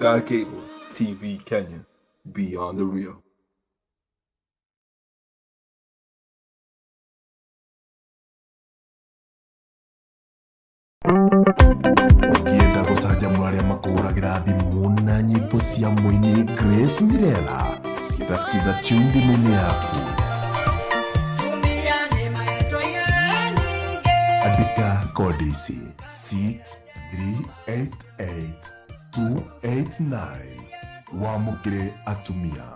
Sky Cable TV Kenya, beyond the real. Ũngĩenda gũcanjamũra arĩa makũhũragĩra thimũ na nyĩmbo cia mũini Grace Mirela ciĩta Skiza tune thimũ-inĩ yaku. Andĩka kodi ici 6388289 wamũkĩre atumia.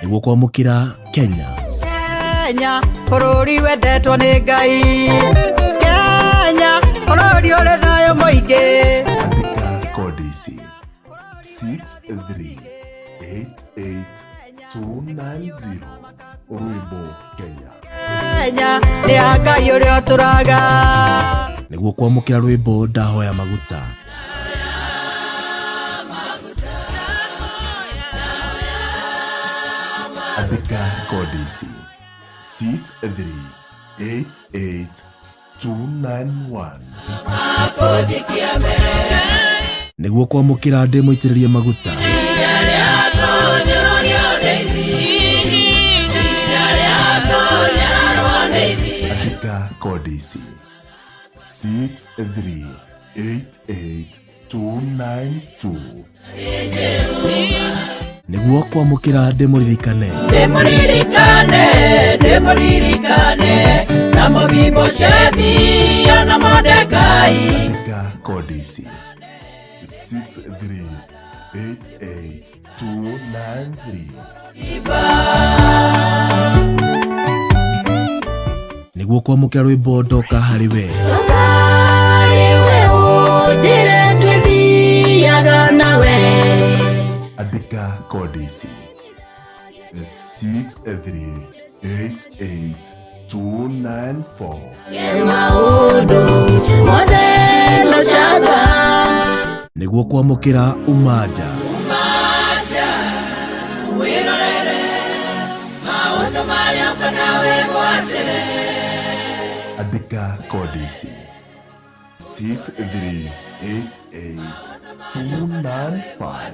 Nĩguo kwamũkĩra Kenya. Kenya bũrũri wendetwo nĩ Ngai, Kenya bũrũri ũrĩ thayũ mũingĩ. Andĩka kodi ici 6388290 rwĩmbo Kenya. Kenya nĩ ya Ngai ũrĩa ũtũraga. Nĩguo kwamũkĩra rwĩmbo Ndahoya Maguta. Andĩka kodi ici 6388291. Nĩguo kwamũkĩra Ndĩ Mũitĩrĩrie Maguta. Andĩka kodi ici 6388292. Nĩguo kwamũkĩra Ndĩmũririkane. Ndĩmũririkane, ndĩmũririkane na Mefiboshethi na Mordekai. Andĩka kodi ici 6388293. Nĩguo kwamũkĩra rwĩmbo Ndoka Harĩ We. Andĩka kodi ici 6388294. Nĩguo kwamũkĩra Umaja. Umaja wĩrorere maũndũ marĩa ũkona wĩgwatĩre. Andĩka kodi ici 6388295.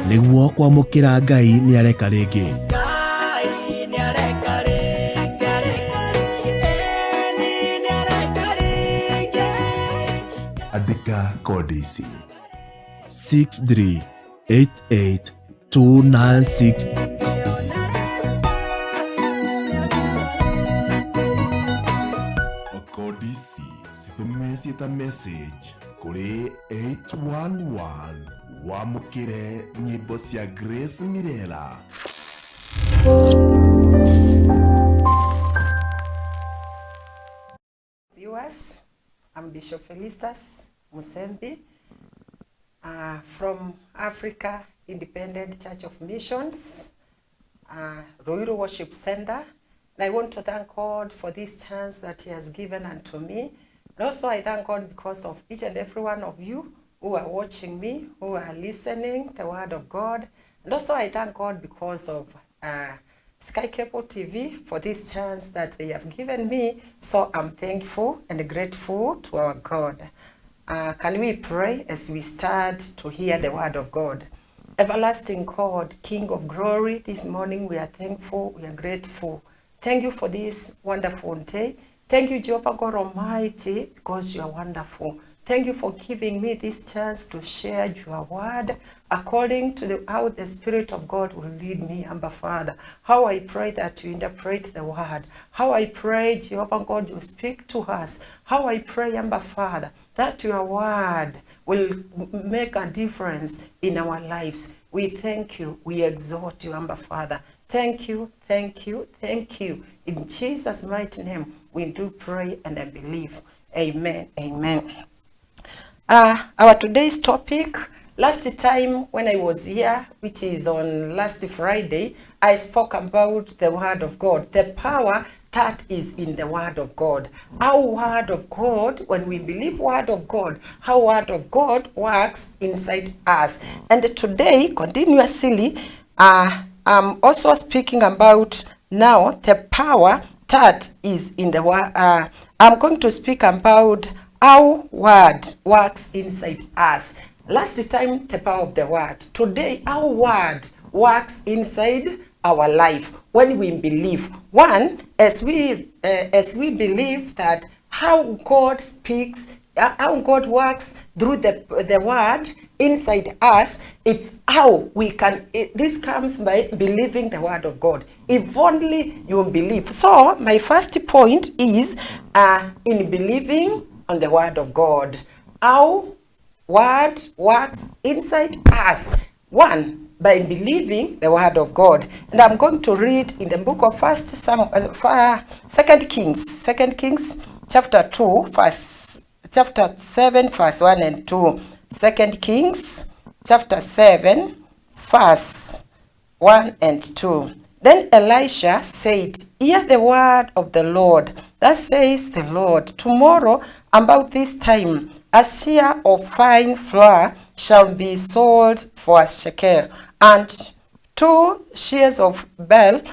Nĩguo kwamũkĩra Ngai Nĩ Areka Rĩngĩ. Ngai nĩareka rĩngĩ, areka rĩngĩ, ĩni nĩareka rĩngĩ. Andĩka kodi ici 6388296. Kodi ici citũme ciĩta message kũrĩ 811 wamũkĩre nyĩmbo cia Grace Mirela. Viewers, I'm Bishop Felistus Musembi from Africa Independent Church of Missions, Ruiru Worship Center. And I want to thank God for this chance that He has given unto me. And also I thank God because of each and every one of you who are watching me, who are listening the word of God. And also I thank God because of Sky Cable TV for this chance that they have given me. So I'm thankful and grateful to our God. Can we pray as we start to hear the word of God? Everlasting God, King of glory, this morning we are thankful, we are grateful. Thank you for this wonderful day. Thank you, Jehovah God Almighty, because you are wonderful. Thank you for giving me this chance to share your word according to how the Spirit of God will lead me, Abba Father. How I pray that you interpret the word. How I pray, Jehovah God, you speak to us. How I pray, Abba Father, that your word will make a difference in our lives. We thank you. We exhort you, Abba Father. Thank you, thank you, thank you. In Jesus' mighty name, we do pray and I believe. Amen, amen. Our today's topic, last time when I was here, which is on last Friday, I spoke about the word of God, the power that is in the word of God. Our word of God, when we believe word of God, how word of God works inside us. And today, continuously, I'm also speaking about now the power that is in the word. I'm going to speak about How word works inside us. Last time, the power of the word. Today, our word works inside our life when we believe. One, as we believe that how God speaks, how God works through the word inside us, it's how we can, this comes by believing the word of God. If only you believe. So my first point is in believing on the word of God. How word works inside us. One, by believing the word of God. And I'm going to read in the book of 2 Kings, 2 Kings chapter 2, verse, chapter 7, verse 1 and 2. 2 Kings chapter 7, verse 1 and 2. Then Elisha said, "Hear the word of the Lord. Thus says the Lord, tomorrow about this time, a seah of fine flour shall be sold for a shekel, and 2 seahs of barley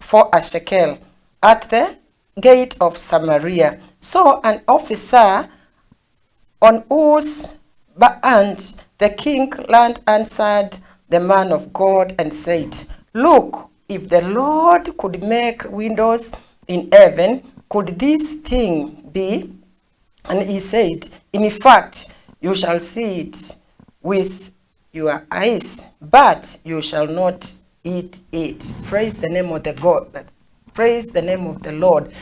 for a shekel at the gate of Samaria." So an officer on whose hand the king land answered the man of God and said, "Look, if the Lord could make windows in heaven, could this thing be?" And he said, "In fact, you shall see it with your eyes, but you shall not eat it." Praise the name of the God. Praise the name of the Lord.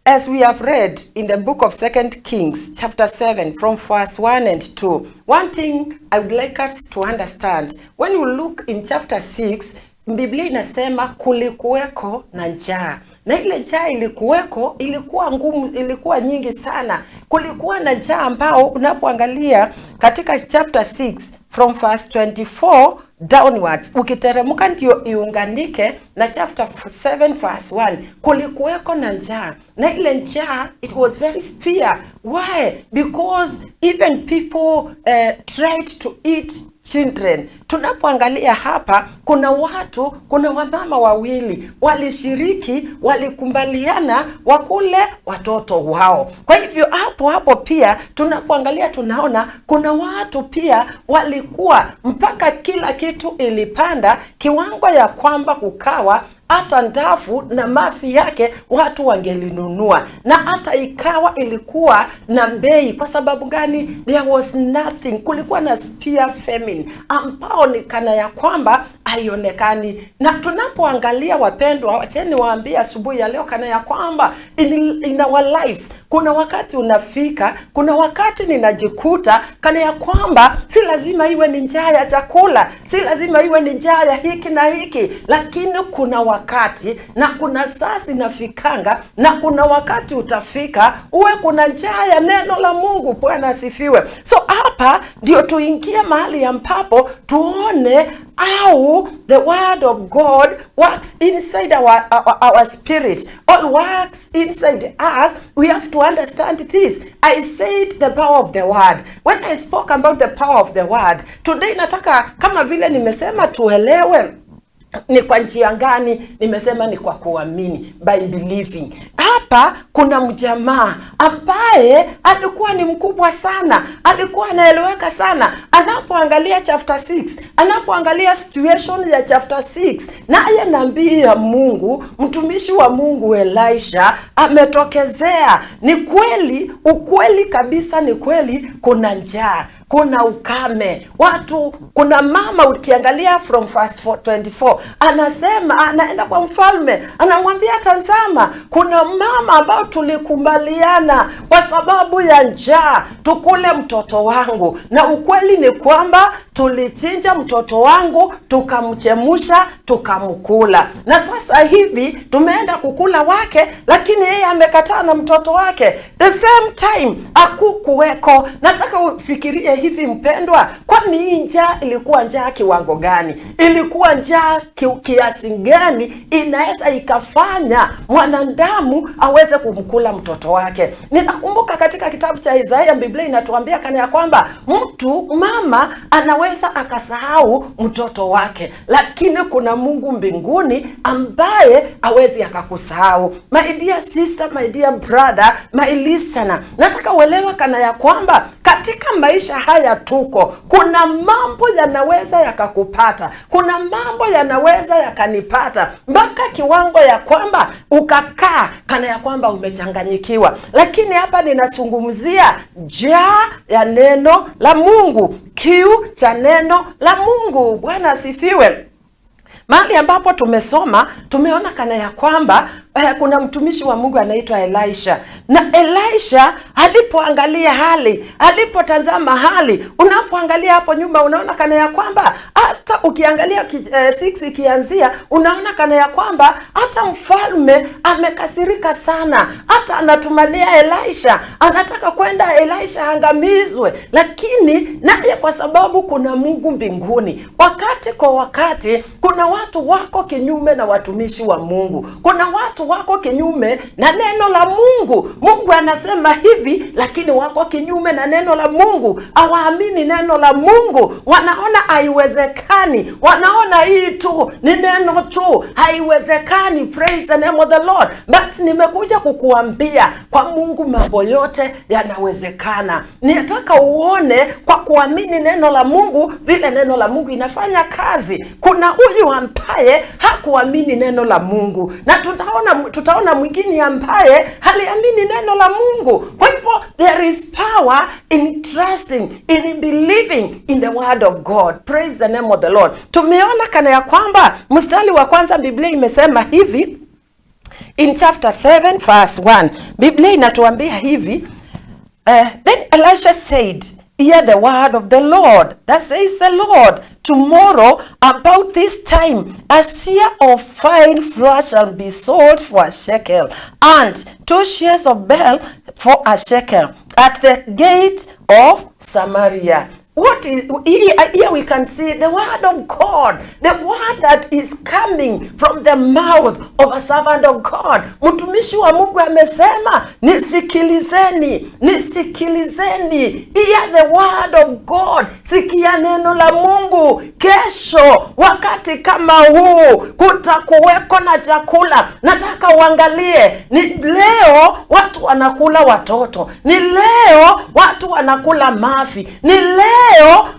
As we have read in the book of 2 Kings, chapter 7, from verse 1 and 2, one thing I would like us to understand, when you look in chapter 6, Biblia inasema kulikuweko na njaa. Na ile njaa ilikuweko, ilikuwa ngumu, ilikuwa nyingi sana. Kulikuwa na njaa ambao unapoangalia katika chapter 6 from verse 24 downwards, ukiteremka ndio iunganike na chapter 7 verse 1. Kulikuweko na njaa. Na ile njaa, it was very severe. Why? Because even people tried to eat children. Tunapoangalia hapa, kuna watu, kuna wamama wawili walishiriki, walikumbaliana wakule watoto wao. Kwa hivyo hapo hapo pia tunapoangalia tunaona kuna watu pia walikuwa mpaka kila kitu ilipanda kiwango ya kwamba kukawa hata ndafu na mafi yake watu wangelinunua, na hata ikawa ilikuwa na bei. Kwa sababu gani? There was nothing. Kulikuwa na spear famine ambao ni kana ya kwamba haionekani. Na tunapoangalia wapendwa, wacheni waambie asubuhi ya leo kana ya kwamba in our lives kuna wakati unafika, kuna wakati ninajikuta kana ya kwamba si lazima iwe ni njaa ya chakula, si lazima iwe ni njaa ya hiki na hiki, lakini kuna wakati na kuna saa zinafikanga na kuna wakati utafika uwe kuna njaa ya neno la Mungu. Bwana asifiwe. So hapa ndio tuingie mahali ambapo tuone how the word of God works inside our spirit, all works inside us. We have to understand this. I said the power of the word. When I spoke about the power of the word today, nataka kama vile nimesema tuelewe ni kwa njia gani. Nimesema ni kwa kuamini, by believing. Hapa kuna mjamaa ambaye alikuwa ni mkubwa sana, alikuwa anaeleweka sana. Anapoangalia chapter 6, anapoangalia situation ya chapter 6, naye nabii ya Mungu, mtumishi wa Mungu Elisha ametokezea. Ni kweli, ukweli kabisa, ni kweli kuna njaa, kuna ukame watu. Kuna mama ukiangalia from verse 24 anasema, anaenda kwa mfalme anamwambia, tazama kuna mama ambao tulikubaliana kwa sababu ya njaa tukule mtoto wangu, na ukweli ni kwamba tulichinja mtoto wangu tukamchemusha tukamkula, na sasa hivi tumeenda kukula wake, lakini yeye amekataa na mtoto wake. The same time hakukuweko. Nataka ufikirie hivi mpendwa, kwani hii njaa ilikuwa njaa kiwango gani? Ilikuwa njaa kiasi gani inaweza ikafanya mwanadamu aweze kumkula mtoto wake? Ninakumbuka katika kitabu cha Isaiah, Biblia inatuambia kana ya kwamba mtu mama anaweza anaweza akasahau mtoto wake, lakini kuna Mungu mbinguni ambaye hawezi akakusahau. My dear sister, my dear brother, my listener, nataka uelewe kana ya kwamba katika maisha haya tuko, kuna mambo yanaweza yakakupata, kuna mambo yanaweza yakanipata mpaka kiwango ya kwamba ukakaa kana ya kwamba umechanganyikiwa. Lakini hapa ninazungumzia njaa ya neno la Mungu, kiu cha neno la Mungu. Bwana asifiwe. Mahali ambapo tumesoma tumeona kana ya kwamba kuna mtumishi wa Mungu anaitwa Elisha, na Elisha alipoangalia hali, alipotazama hali, unapoangalia hapo nyuma unaona kana ya kwamba hata ukiangalia 6 ikianzia, unaona kana ya kwamba hata mfalme amekasirika sana, hata anatumania Elisha, anataka kwenda Elisha angamizwe, lakini naye kwa sababu kuna Mungu mbinguni, wakati kwa wakati kuna watu wako kinyume na watumishi wa Mungu, kuna watu wako kinyume na neno la Mungu. Mungu anasema hivi, lakini wako kinyume na neno la Mungu, hawaamini neno la Mungu, wanaona haiwezekani, wanaona hii tu ni neno tu, haiwezekani. Praise the name of the Lord. But nimekuja kukuambia kwa Mungu mambo yote yanawezekana. Nataka uone kwa kuamini neno la Mungu vile neno la Mungu inafanya kazi. Kuna huyu ambaye hakuamini neno la Mungu, na tutaona mwingine ambaye haliamini neno la Mungu. Kwa hivyo there is power in trusting, in believing in the word of God. Praise the name of the Lord. Tumeona kana ya kwamba mstari wa kwanza Biblia imesema hivi in chapter 7 verse 1. Biblia inatuambia hivi. Then Elisha said, "Hear the word of the Lord. That says the Lord, tomorrow about this time, a seah of fine flour shall be sold for a shekel, and 2 seahs of barley for a shekel at the gate of Samaria." What is here? We can see the word of God, the word that is coming from the mouth of a servant of God. Mtumishi wa Mungu amesema, nisikilizeni, nisikilizeni. Hear the word of God, sikia neno la Mungu. Kesho wakati kama huu kutakuweko na chakula. Nataka uangalie, ni leo watu wanakula watoto, ni leo watu wanakula mafi, ni leo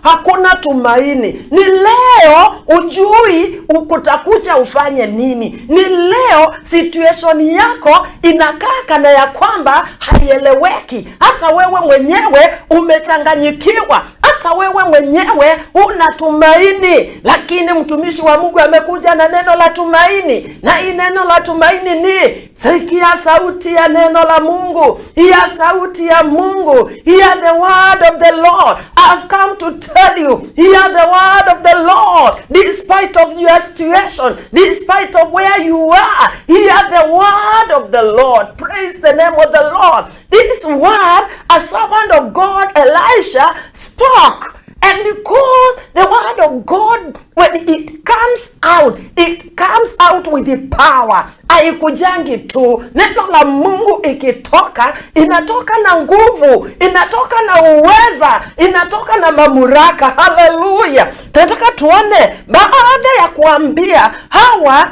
hakuna tumaini, ni leo ujui ukutakucha ufanye nini, ni leo situation yako inakaa kana ya kwamba haieleweki, hata wewe mwenyewe umechanganyikiwa, hata wewe mwenyewe una tumaini. Lakini mtumishi wa Mungu amekuja na neno la tumaini, na hii neno la tumaini ni sikia sauti ya neno la Mungu, hear sauti ya Mungu, hear the word of the Lord. I've come to tell you, hear the word of the Lord. Despite of your situation, despite of where you are, hear the word of the Lord. Praise the name of the Lord. This word, a servant of God, Elisha, spoke. And because the word of God, when it comes out, it comes out with the power. Haikujangi tu. Neno la Mungu ikitoka, inatoka na nguvu, inatoka na uweza, inatoka na mamlaka. Haleluya! Tunataka tuone baada ya kuambia hawa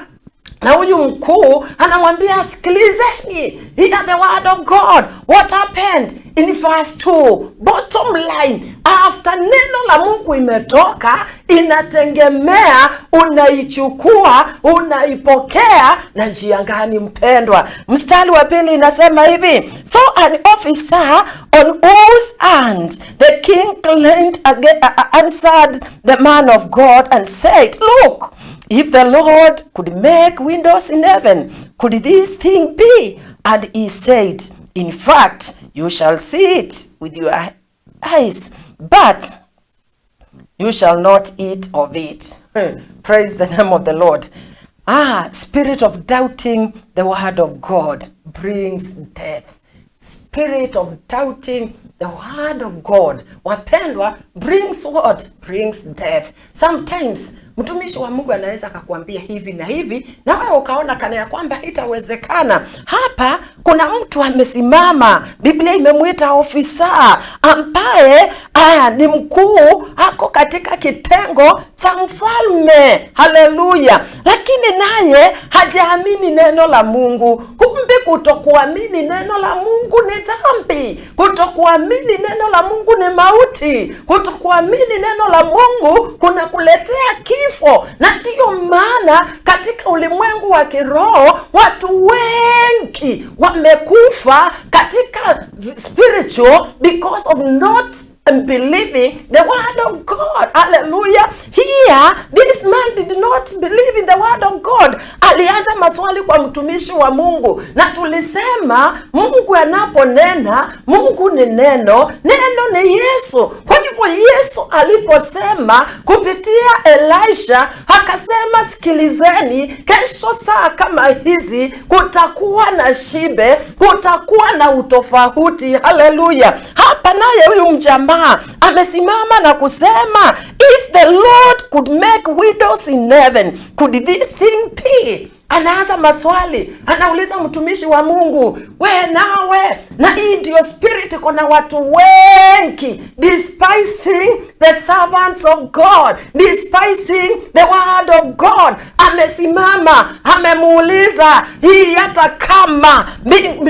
na huyu mkuu anamwambia sikilizeni, hear the word of God. What happened in verse 2? Bottom line, after neno la Mungu imetoka, inategemea unaichukua, unaipokea na njia gani, mpendwa. Mstari wa pili inasema hivi, so an officer on whose hand the king leaned again, answered the man of God and said, "Look, if the Lord could make windows in heaven, could this thing be?" And he said, "In fact, you shall see it with your eyes, but you shall not eat of it." Praise the name of the Lord. Ah, spirit of doubting the word of God brings death. Spirit of doubting the word of God, wapendwa, brings what? Brings death. Sometimes mtumishi wa Mungu anaweza akakwambia hivi na hivi, na wewe ukaona kana ya kwamba itawezekana. Hapa kuna mtu amesimama, Biblia imemwita ofisa ambaye ni mkuu, ako katika kitengo cha mfalme. Haleluya! Lakini naye hajaamini neno la Mungu. Kumbe kutokuamini neno la Mungu ni dhambi, kutokuamini neno la Mungu ni mauti, kutokuamini neno la Mungu kunakuletea kifo. Na ndiyo maana katika ulimwengu wa kiroho watu wengi wamekufa katika spiritual because of not believing the word of God. Hallelujah. Here, this man did not believe in the word of God. Alianza maswali kwa mtumishi wa Mungu, na tulisema Mungu anaponena, Mungu ni neno, neno ni Yesu. Kwa hivyo Yesu aliposema kupitia Elisha akasema, sikilizeni, kesho saa kama hizi kutakuwa na shibe, kutakuwa na utofauti. Haleluya! Hapa naye huyu mjamaa amesimama na kusema, if the Lord could make windows in heaven, could this thing be? Anaanza maswali, anauliza mtumishi wa Mungu, we nawe. Na hii ndio spirit kuna watu wengi despising the servants of God, despising the word of God. Amesimama amemuuliza, hii hata kama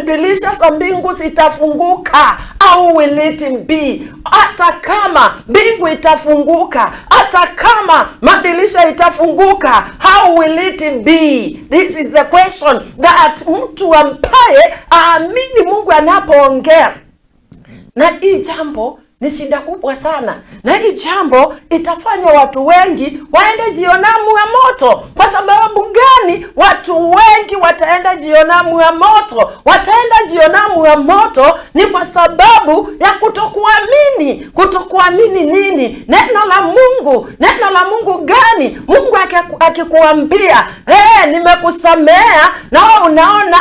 dirisha za mbingu zitafunguka au will it be? Hata kama mbingu itafunguka, hata kama madirisha itafunguka, how will it be? This is the question that mtu ambaye aamini Mungu anapoongea. Na hii jambo ni shida kubwa sana, na hii jambo itafanya watu wengi waende jehanamu ya moto. Kwa sababu gani? Watu wengi wataenda jehanamu ya moto. Wataenda jehanamu ya moto ni kwa sababu ya kutokuamini. Kutokuamini nini? Neno la Mungu. Neno la Mungu gani? Mungu akikuambia hey, nimekusamea, na wewe unaona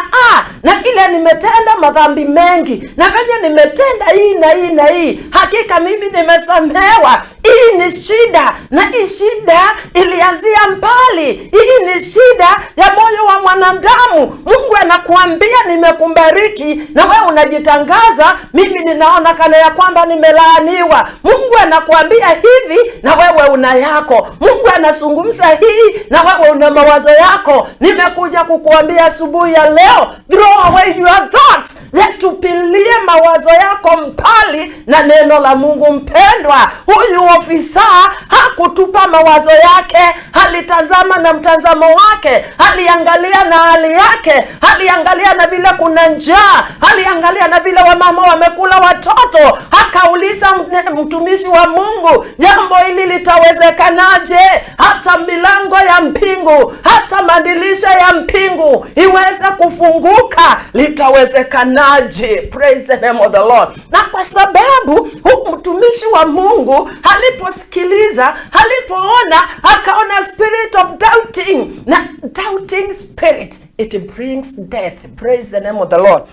na vile nimetenda madhambi mengi, na venye nimetenda hii na hii na hii, hakika mimi nimesamehewa. Hii ni shida, na hii shida ilianzia mbali. Hii ni shida ya moyo wa mwanadamu. Mungu anakuambia nimekubariki, na wewe unajitangaza, mimi ninaona kana ya kwamba nimelaaniwa. Mungu anakuambia hivi, na wewe una yako. Mungu anazungumza hii, na wewe una mawazo yako. Nimekuja kukuambia asubuhi ya leo, throw away your thoughts, yatupilie mawazo yako mbali na neno la Mungu. Mpendwa, huyu ofisa hakutupa mawazo yake, alitazama na mtazamo wake, aliangalia na hali yake, aliangalia na vile kuna njaa, aliangalia na vile wamama wamekula watoto. Akauliza mtumishi wa Mungu, jambo hili litawezekanaje? Hata milango ya mbingu, hata madirisha ya mbingu iweze kufunguka, litawezekanaje? Praise the name of the Lord. Na kwa sababu huu mtumishi wa Mungu aliposikiliza, alipoona, akaona spirit of doubting, na doubting spirit, it brings death. Praise the name of the Lord.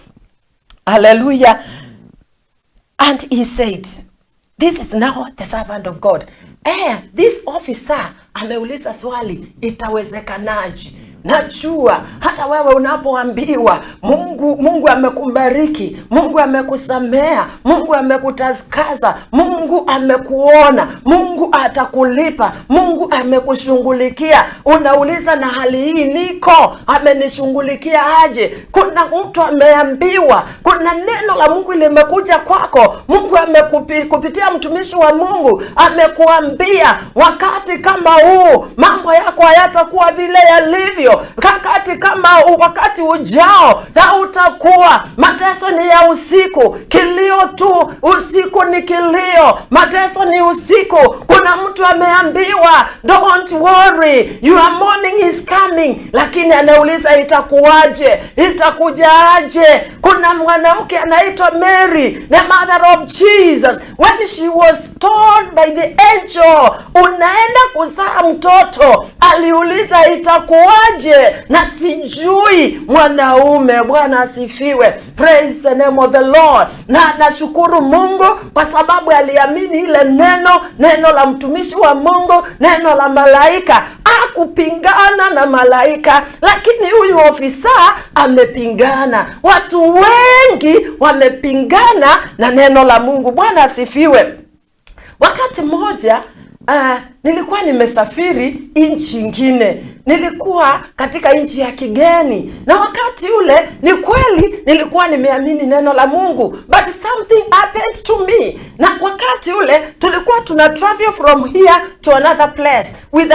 Hallelujah. And he said, this is now the servant of God. This officer ameuliza swali, itawezekanaje? Najua hata wewe unapoambiwa Mungu amekubariki, Mungu amekusamea, Mungu amekutakaza, Mungu amekuona, Mungu atakulipa, Mungu amekushughulikia, unauliza na hali hii niko, amenishughulikia aje? Kuna mtu ameambiwa, kuna neno la Mungu limekuja kwako, Mungu amekupitia mtumishi wa Mungu amekuambia wakati kama huu mambo yako hayatakuwa vile yalivyo. Wakati kama wakati ujao hautakuwa, mateso ni ya usiku, kilio tu, usiku ni kilio, mateso ni usiku. Kuna mtu ameambiwa don't worry, your morning is coming, lakini anauliza itakuwaje? Itakujaje? Kuna mwanamke anaitwa Mary, the mother of Jesus, when she was told by the angel, unaenda kuzaa mtoto, aliuliza itakuwaje? aje na sijui mwanaume? Bwana asifiwe, praise the name of the Lord. Na nashukuru Mungu kwa sababu aliamini ile neno, neno la mtumishi wa Mungu, neno la malaika. Akupingana na malaika, lakini huyu ofisa amepingana. Watu wengi wamepingana na neno la Mungu. Bwana asifiwe. Wakati mmoja nilikuwa nimesafiri nchi ingine, nilikuwa katika nchi ya kigeni, na wakati ule ni kweli nilikuwa nimeamini neno la Mungu, but something happened to me. Na wakati ule tulikuwa tuna travel from here to another place with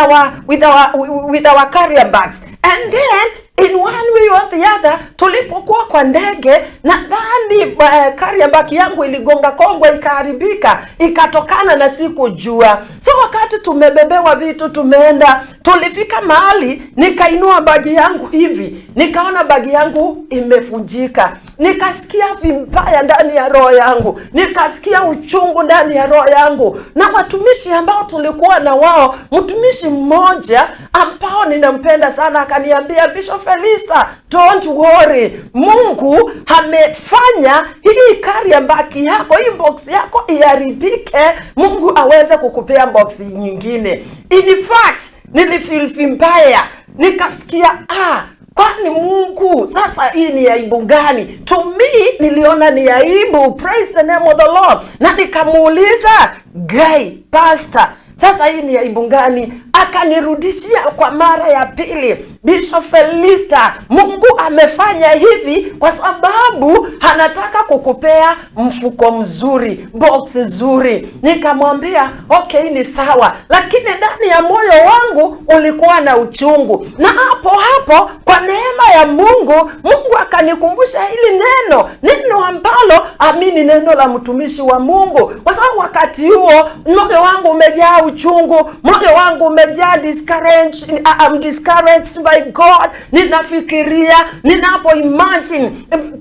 our carrier bags, and then in one way or the other, tulipokuwa kwa ndege, nadhani carrier bag yangu iligonga kongwe ikaharibika, ikatokana na sikujua. So wakati tumebebewa vitu tumeenda, tulifika mahali nikainua bagi yangu hivi, nikaona bagi yangu imevunjika, nikasikia vibaya ndani ya roho yangu, nikasikia uchungu ndani ya roho yangu. Na watumishi ambao tulikuwa na wao, mtumishi mmoja ambao ninampenda sana akaniambia, "Bishop Felista, don't worry, Mungu amefanya hii carrier bag yako, hii box yako iharibike, Mungu aweze kukupea box nyingine." In fact, nilifeel vibaya, nikasikia, ah, kwani Mungu sasa hii ni aibu gani? To me niliona ni aibu. Praise the name of the Lord. Na nikamuuliza guy, "Pastor, sasa hii ni aibu gani?" Akanirudishia kwa mara ya pili, "Bishop Felista, Mungu amefanya hivi kwa sababu anataka kukupea mfuko mzuri, box nzuri." Nikamwambia, "Okay, ni sawa," lakini ndani ya moyo wangu ulikuwa na uchungu. Na hapo hapo kwa neema ya Mungu, Mungu akanikumbusha hili neno, neno ambalo amini, neno la mtumishi wa Mungu, kwa sababu wakati huo moyo wangu umejaa uchungu, moyo wangu umejaa discouraged, I'm discouraged by God. Ninafikiria, ninapo imagine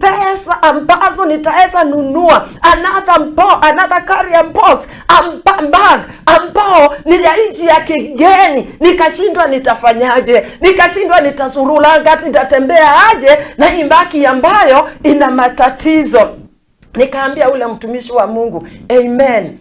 pesa ambazo nitaweza nunua another carrier box bag ambao ni ya nchi ya kigeni, nikashindwa nitafanyaje, nikashindwa nitasurulanga, nitatembea aje na hii bagi ambayo ina matatizo. Nikaambia ule mtumishi wa Mungu, "Amen."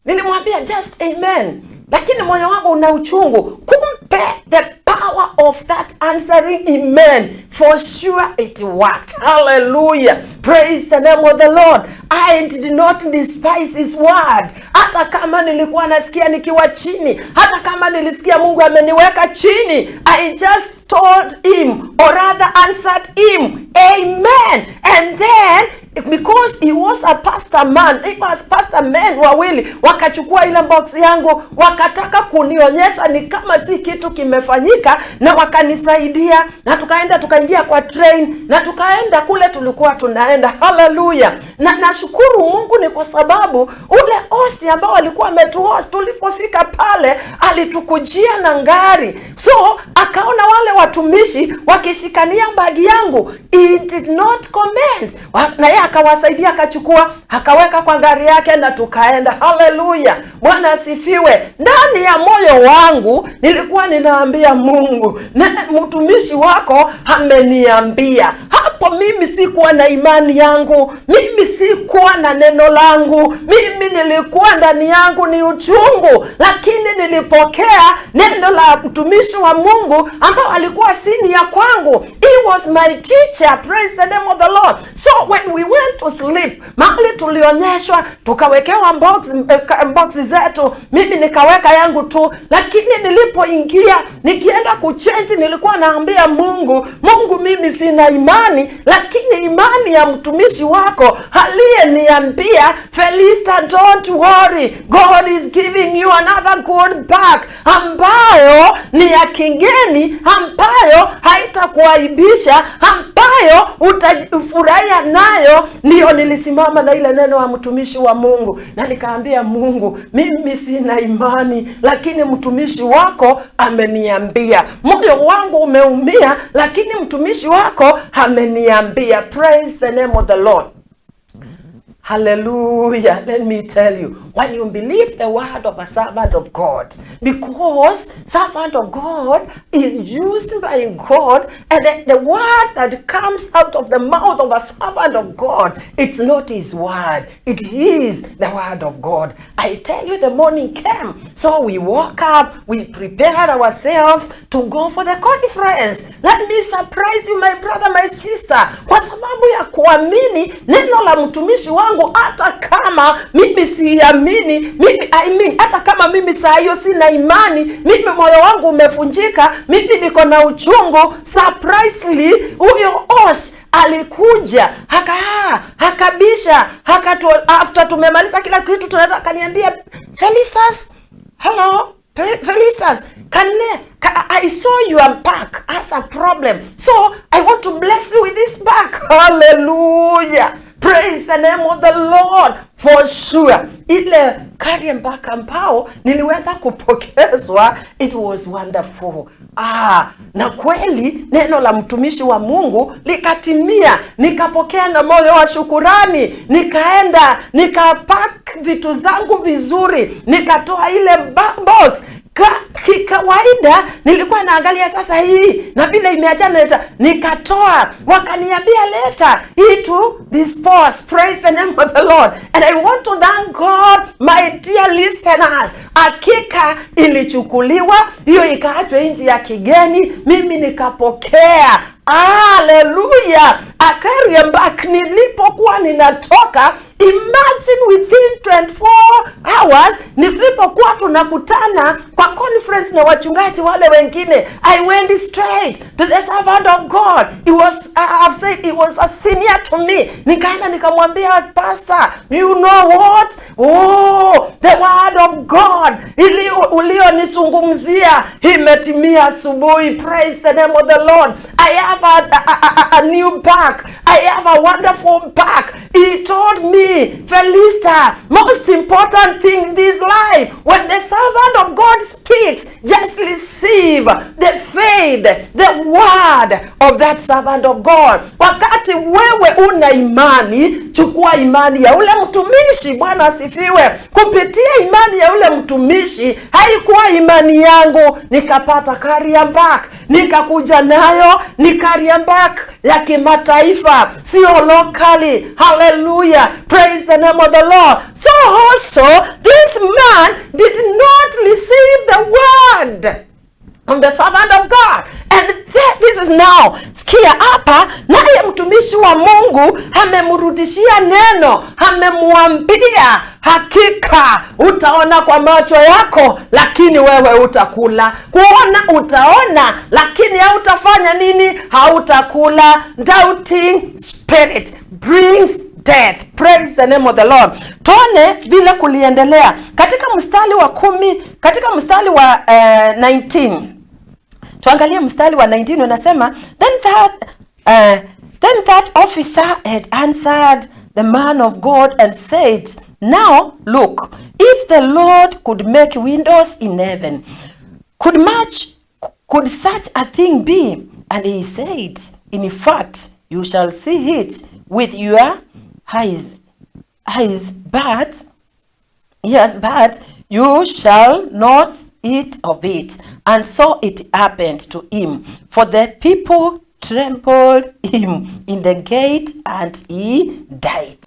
Nilimwambia just amen, lakini moyo wangu una uchungu. Kumbe the power of that answering amen, for sure it worked. Hallelujah. Praise the name of the Lord. I did not despise his word. Hata kama nilikuwa nasikia nikiwa chini, hata kama nilisikia Mungu ameniweka chini, I just told him, or rather answered him, "Amen." And then because he was a pastor man, he was pastor men wawili wakachukua ile box yangu, wakataka kunionyesha ni kama si kitu kimefanyika, na wakanisaidia, na tukaenda, tukaingia kwa train na tukaenda kule tulikuwa tunaenda. Haleluya! Na nashukuru Mungu ni kwa sababu ule host ambao alikuwa ametuhost, tulipofika pale alitukujia na ngari, so akaona wale watumishi wakishikania bagi yangu, he did not comment. Na yeye akawasaidia, akachukua, akaweka kwa gari yake na tukaenda. Haleluya, Bwana asifiwe. Ndani ya moyo wangu nilikuwa ninaambia Mungu, mtumishi wako ameniambia hapo. Mimi sikuwa na imani yangu, mimi sikuwa na neno langu, mimi nilikuwa ndani yangu ni uchungu, lakini nilipokea neno la mtumishi wa Mungu ambao alikuwa senior kwangu. He was my teacher. Praise the name of the Lord. So when we went to sleep, mahali tulionyeshwa, tukawekewa box zetu, mimi nikaweka yangu tu, lakini nilipoingia nikienda kuchange, nilikuwa naambia Mungu, "Mungu, mimi sina imani, lakini imani ya mtumishi wako aliyeniambia, 'Felista, don't worry, God is giving you another good bag ambayo ni ya kigeni, ambayo haitakuaibisha, ambayo utafurahia nayo.'" Ndiyo nilisimama na ile neno wa mtumishi wa Mungu na nikaambia Mungu, "Mimi sina imani, lakini mtumishi wako ameniambia. Moyo wangu umeumia, lakini mtumishi wako ameniambia." Praise the name of the Lord. Hallelujah. Let me tell you, when you believe the word of a servant of God, because servant of God is used by God, and the word that comes out of the mouth of a servant of God, it's not his word, it is the word of God. I tell you, the morning came. So we woke up, we prepared ourselves to go for the conference. Let me surprise you, my brother, my sister, kwa sababu ya kuamini neno la mtumishi wangu, hata kama mimi siamini, mimi, I mean, hata kama mimi saa hiyo sina imani, mimi moyo wangu umevunjika, mimi niko na uchungu. Surprisingly, huyo host alikuja akabisha after tumemaliza kila kitu tunataka, akaniambia, "Felicitas, hello, Felicitas, I saw your back has a problem, so I want to bless you with this bag." Hallelujah. Praise the name of the Lord. For sure, ile carrier bag ambao niliweza kupokezwa, it was wonderful. Ah, na kweli neno la mtumishi wa Mungu likatimia, nikapokea na moyo wa shukurani, nikaenda nikapack vitu zangu vizuri, nikatoa ile box. Kikawaida nilikuwa naangalia sasa hii na vile imeachana leta, nikatoa, wakaniambia leta hii to dispose. Praise the name of the Lord. And I want to thank God, my dear listeners, hakika ilichukuliwa hiyo ikaachwa nchi ya kigeni, mimi nikapokea. Haleluya! A carrier bag nilipokuwa ninatoka, imagine within 24 hours nilipokuwa tunakutana kwa conference na wachungaji wale wengine, I went straight to the servant of God. He was, I've said he was a senior to me. Nikaenda nikamwambia, "Pastor, you know what? Oh, the word of God ulionizungumzia imetimia asubuhi." Praise the name of the Lord. I have a new bag. I have a wonderful bag. He told me, "Felista, most important thing in this life, when the servant of God speaks, just receive the faith, the word of that servant of God." Wakati wewe una imani, chukua imani ya ule mtumishi. Bwana asifiwe. Kupitia imani ya ule mtumishi, haikuwa imani yangu, nikapata carrier bag, nikakuja nayo, ni carrier bag ya kimataifa, sio locally. Hallelujah. Praise the name of the Lord. So also this man did not receive the word from the servant of God. And this is now, sikia hapa, naye mtumishi wa Mungu amemrudishia neno, amemwambia hakika utaona kwa macho yako, lakini wewe utakula. Kuona utaona, lakini hautafanya nini? Hautakula. Doubting spirit brings death. Praise the name of the Lord. Tuone vile kuliendelea katika mstari wa 10, katika mstari wa 19. Tuangalie mstari wa 19, unasema, Then that officer had answered the man of God and said, 'Now look, if the Lord could make windows in heaven, could such a thing be?' And he said, 'In fact, you shall see it with your eyes, but yes, but you shall not eat of it.' And so it happened to him. For the people trampled him in the gate and he died."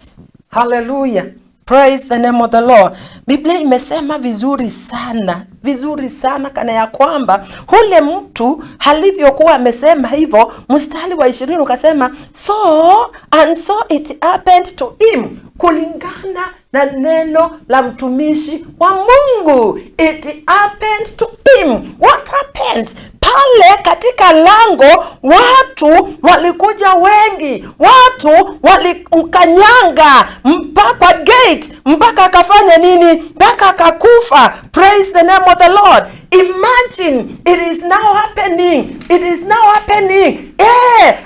Hallelujah. Praise the name of the Lord. Biblia imesema vizuri sana, vizuri sana kana ya kwamba ule mtu alivyokuwa amesema hivyo, mstari wa 20 ukasema, so and so it happened to him, kulingana na neno la mtumishi wa Mungu. It happened to him. What happened? Pale katika lango watu walikuja wengi, watu walimkanyanga mpaka gate, mpaka akafanya nini? Mpaka akakufa. Praise the name of the Lord. Imagine, it is now happening. It is now happening.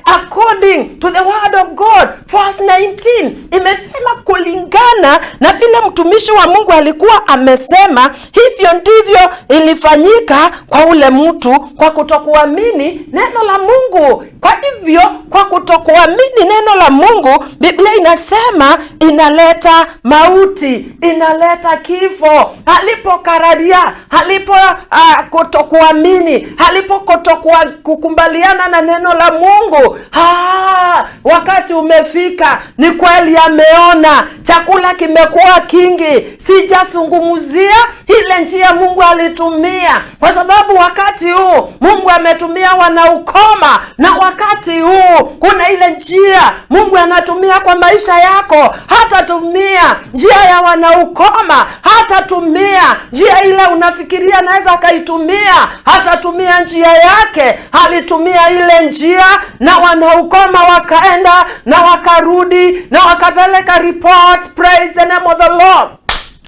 According to the word of God. Verse 19 imesema kulingana Kulingana na vile mtumishi wa Mungu alikuwa amesema, hivyo ndivyo ilifanyika kwa ule mtu kwa kutokuamini neno la Mungu. Kwa hivyo, kwa kutokuamini neno la Mungu, Biblia inasema inaleta mauti, inaleta kifo. Alipokararia, alipo kutokuamini, alipo kukumbaliana na neno la Mungu, wakati umefika. Ni kweli ameona chakula kimekuwa kingi. Sijazungumzia ile njia Mungu alitumia, kwa sababu wakati huu Mungu ametumia wanaukoma, na wakati huu kuna ile njia Mungu anatumia kwa maisha yako. Hatatumia njia ya wanaukoma, hatatumia njia ile unafikiria anaweza akaitumia, hatatumia njia yake. Alitumia ile njia na wanaukoma wakaenda na wakarudi na wakapeleka report. Praise the name of the Lord.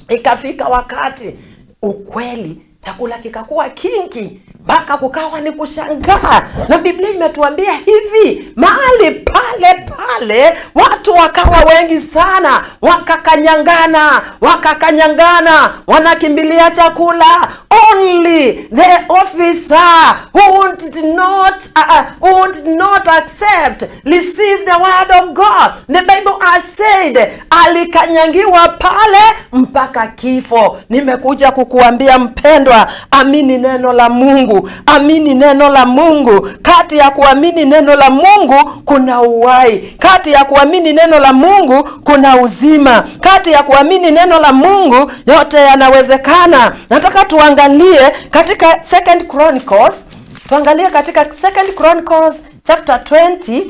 Ikafika wakati ukweli chakula kikakuwa kingi mpaka kukawa ni kushangaa, na Biblia imetuambia hivi, mahali pale pale watu wakawa wengi sana, wakakanyangana, wakakanyangana, wanakimbilia chakula. Only the officer who did not accept receive the word of God. The Bible has said alikanyangiwa pale mpaka kifo. Nimekuja kukuambia mpendwa, amini neno la Mungu, amini neno la Mungu. Kati ya kuamini neno la Mungu kuna uhai, kati ya kuamini neno la Mungu kuna uzima, kati ya kuamini neno la Mungu yote yanawezekana. Nataka tuangalie katika Second Chronicles, tuangalie katika Second Chronicles chapter 20,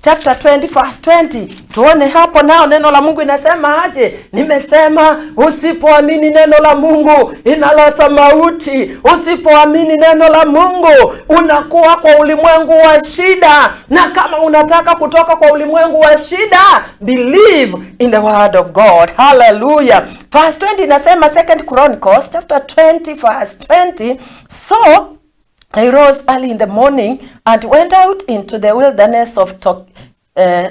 chapter 20 verse 20, tuone hapo nao neno la Mungu inasema aje. Nimesema usipoamini neno la Mungu inaleta mauti. Usipoamini neno la Mungu unakuwa kwa ulimwengu wa shida, na kama unataka kutoka kwa ulimwengu wa shida, believe in the word of God. Hallelujah. Verse 20 inasema, Second Chronicles chapter 20 verse 20, "So they rose early in the morning and went out into the wilderness of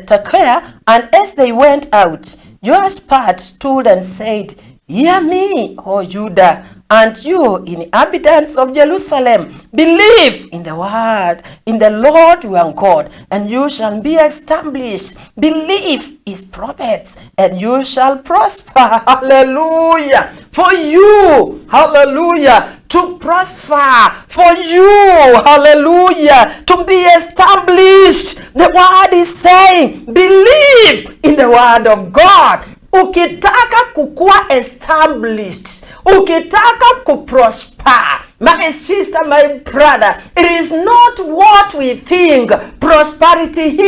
Tekoa. And as they went out, Jehoshaphat stood and said, 'Hear me, O Judah, and you inhabitants of Jerusalem, believe in the word, in the Lord your God, and you shall be established. Believe his prophets, and you shall prosper.'" Hallelujah. For you, hallelujah, to prosper, for you, hallelujah, to be established. The word is saying, believe in the word of God. Ukitaka kukuwa established, ukitaka kuprosper, my sister, my brother, it is not what we think prosperity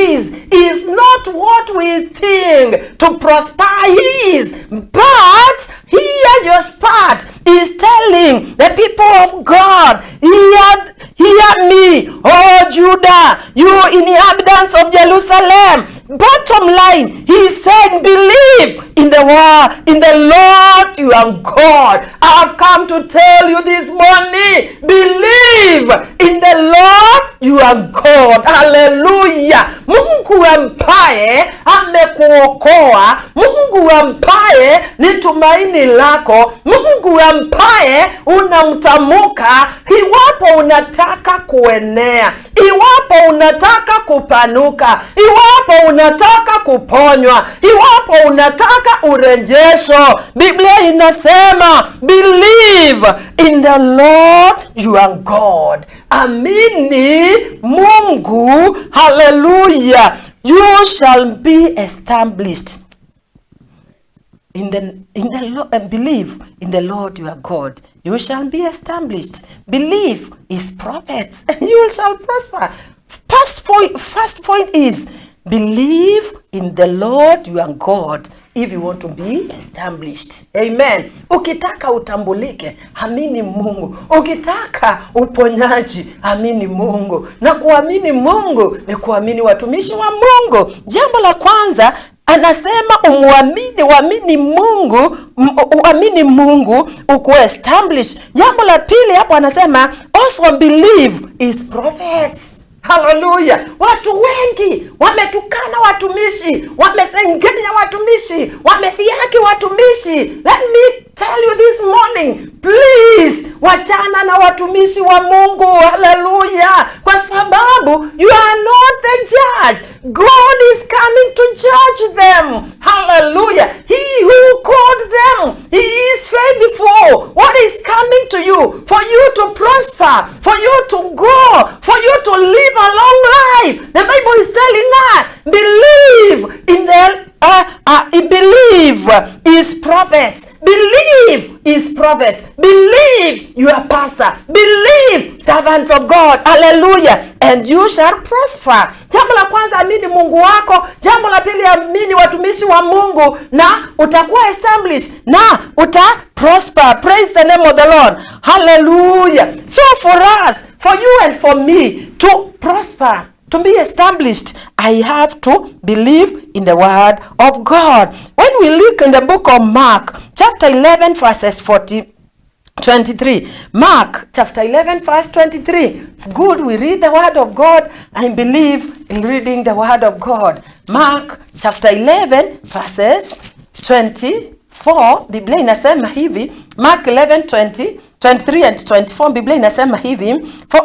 is not what we think to prosper is, but here Jehoshaphat is telling the people of God, "Hear, hear me, O Judah, you inhabitants of Jerusalem." Bottom line, he said, "Believe in the word, in the Lord your God." I have come to tell you this morning, believe in the Lord your God. Hallelujah. Mungu ambaye amekuokoa, Mungu ambaye ni tumaini lako, Mungu ambaye unamtamuka iwapo unataka kuenea, iwapo unataka kupanuka, iwapo unataka kuponywa, iwapo unataka urejesho. Biblia inasema believe in the Lord your God. Amini Mungu, hallelujah. You shall be established in the Lord, and believe in the Lord your God. You shall be established. Believe his prophets, and you shall prosper. First point is believe in the Lord your God if you want to be established. Amen. Ukitaka utambulike, amini Mungu. Ukitaka uponyaji, amini Mungu. Na kuamini Mungu ni kuamini watumishi wa Mungu. Jambo la kwanza anasema umuamini, uamini Mungu, uamini Mungu ukuwe established. Jambo la pili hapo anasema also believe his prophets. Haleluya! Watu wengi wametukana watumishi, wamesengenya watumishi, wamedhihaki watumishi. Let me tell you this morning, please wachana na watumishi wa Mungu. Haleluya! Kwa sababu you are not the judge. God is coming to judge them. Hallelujah. He who called them, he is faithful. What is coming to you? For you to prosper, for you to go, for you to live a long life. The Bible is telling us, believe in the believe his prophets. Believe his prophets. Believe your pastor. Believe servants of God. Hallelujah. And you shall prosper. Jambo la kwanza, amini Mungu wako. Jambo la pili, amini watumishi wa Mungu na utakuwa established na uta prosper. Praise the name of the Lord. Hallelujah. So for us, for you and for me to prosper, to be established, I have to believe in the word of God. When we look in the book of Mark, chapter 11, verses 40, 23. Mark chapter 11, verse 23. It's good we read the word of God and believe in reading the word of God. Mark chapter 11, verses 24. Biblia inasema hivi, Mark 11, 20, 23 and 24. Biblia inasema hivi, For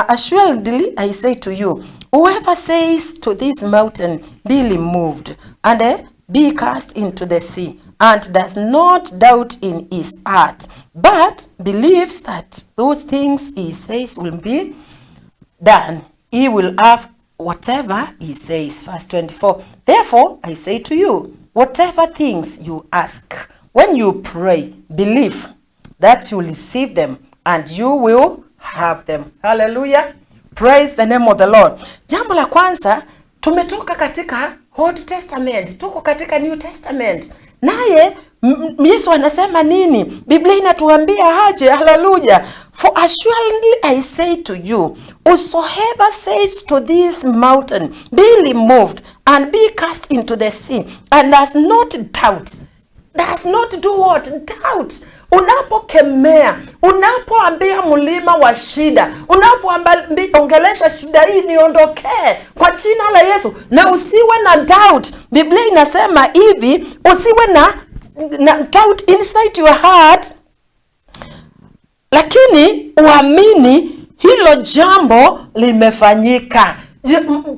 assuredly I say to you, whoever says to this mountain, "Be removed," and "be cast into the sea," and does not doubt in his heart, but believes that those things he says will be done, he will have whatever he says. Verse 24. Therefore, I say to you, whatever things you ask when you pray, believe that you receive them and you will have them. Hallelujah. Praise the name of the Lord. Jambo la kwanza, tumetoka katika Old Testament, tuko katika New Testament. Naye Yesu anasema nini? Biblia inatuambia aje? Hallelujah. For assuredly I say to you, whosoever says to this mountain, "Be removed and be cast into the sea," and does not doubt. Does not do what? Doubt. Unapokemea, unapoambia mlima wa shida, unapoongelesha shida hii niondokee kwa jina la Yesu, na usiwe na doubt. Biblia inasema hivi, usiwe na doubt inside your heart, lakini uamini hilo jambo limefanyika.